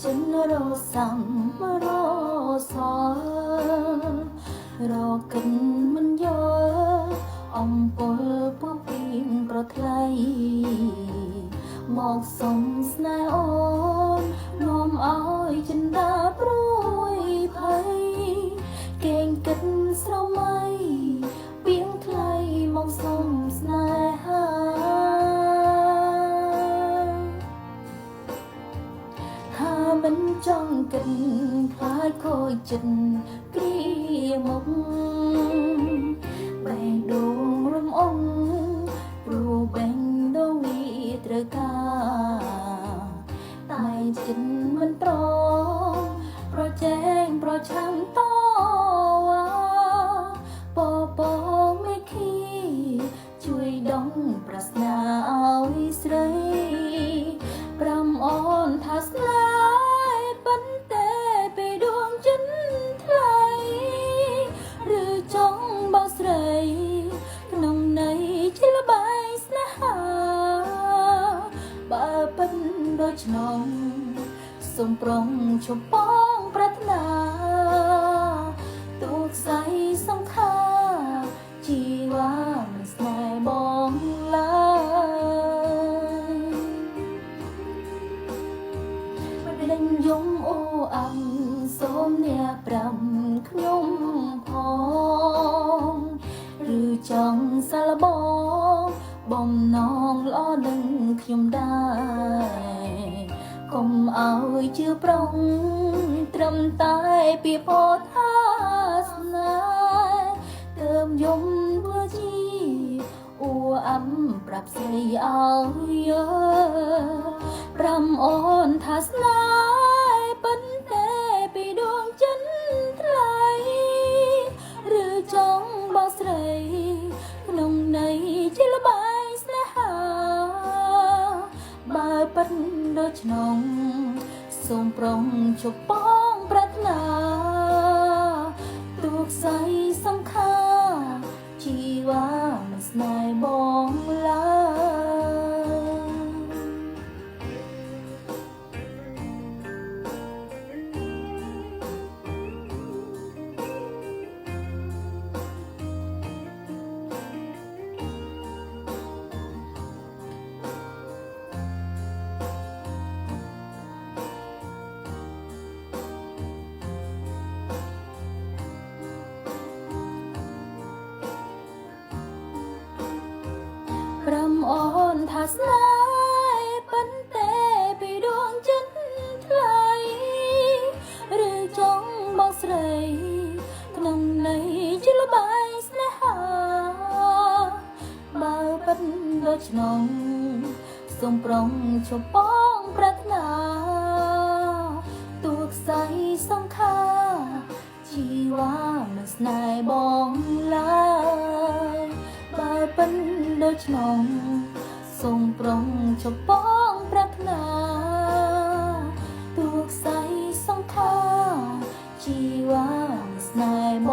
ចិនរសំរសល់រកិនមិនយល់អំពលពពីងប្រថ្លៃមកសុំស្នេហ៍អូននាំឲ្យចិន្តាព្រួយភ័យ គេងគិតស្រមៃពីងថ្លៃមកសុំស្នេហា ថាមិនចង់គិតខ្លាចខូចចិត្តគ្រាមុខបែងដងរំអងព្រោះបែងដងវាត្រូវការតែចិត្តមិនព្រមប្រជែងប្រឆាំងតវ៉ាពពងមេឃីជួយដងប្រាថ្នាឲ្យស្រី ប្រាំអូនថាស្នេហ៍ប៉ុន្តែពេលដួងចិត្តថ្លៃឬចង់បោកស្រីក្នុងន័យជាល្បែងស្នេហាបើពិនដូច្នោះសូមប្រុងជបងប្រាថ្នាទូខ្សែសង្ខារជីវ៉ាមិនស្នេហ៍បងឡើយ ដេញយំអូអាំសូមអ្នកប្រាំខ្ញុំផងឬចង់សាឡបងបំណងល្អនឹងខ្ញុំដែរកុំឲ្យជឿប្រុងត្រឹមតែពីពោថាស្នេហ៍ទើមយំធ្វើជាអួអាំប្រាប់ស្រីឲ្យយើ ប្រាំអូនថាស្នេហ៍ប៉ុន្តែពីដួងចិត្តថ្លៃឬចង់បោកស្រីក្នុងន័យជាល្បែងស្នេហាបើពិតដូច្នោះសូមប្រុងជបងប្រាថ្នាទូខ្សែសង្ខារជីវ៉ាមិនស្នេហ៍បងឡើយ ប្រាំអូនថាស្នេហ៍ប៉ុន្តែពីដួងចិត្តថ្លៃឬចង់បោកស្រីក្នុងន័យជាល្បែងស្នេហាបើពិតដូច្នោះសូមប្រុងជបងប្រាថ្នាទូខ្សែសង្ខារជីវ៉ាមិនស្នេហ៍បងឡើយ បើពិនដូច្នោះសូមប្រុងជបងប្រាថ្នាទូខ្សែសង្ខារជីវ៉ាមិនស្នេហ៍ប